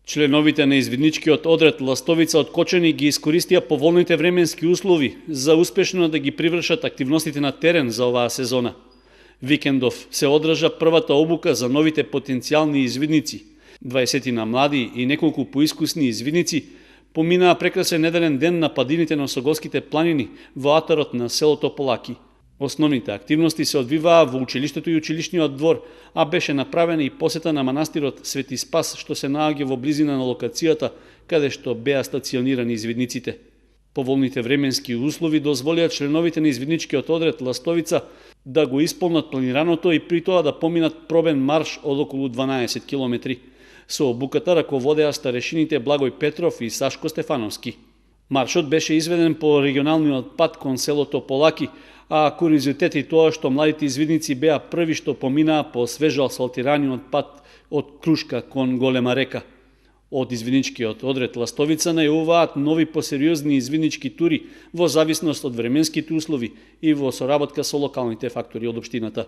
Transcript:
Членовите на извидничкиот одред Ластовица од Кочани ги искористија поволните временски услови за успешно да ги привршат активностите на терен за оваа сезона. Викендов се одржа првата обука за новите потенцијални извидници. 20 на млади и неколку поискусни извидници поминаа прекрасен неделен ден на падините на Осоголските планини во атарот на селото Полаки. Основните активности се одвиваа во училиштето и училишниот двор, а беше направена и посета на манастирот Свети Спас, што се наоѓа во близина на локацијата каде што беа стационирани извидниците. Поволните временски услови дозволија членовите на извидничкиот одред Ластовица да го исполнат планираното и при тоа да поминат пробен марш од околу 12 километри. Со обуката раководеа старешините Благој Петров и Сашко Стефановски. Маршот беше изведен по регионалниот пат кон селото Полаки, а куриозитет и тоа што младите извидници беа први што поминаа по свежо асфалтираниот пат од Крушка кон Голема река. Од извидничкиот одред Ластовица најавуваат нови посериозни извиднички тури во зависност од временските услови и во соработка со локалните фактори од општината.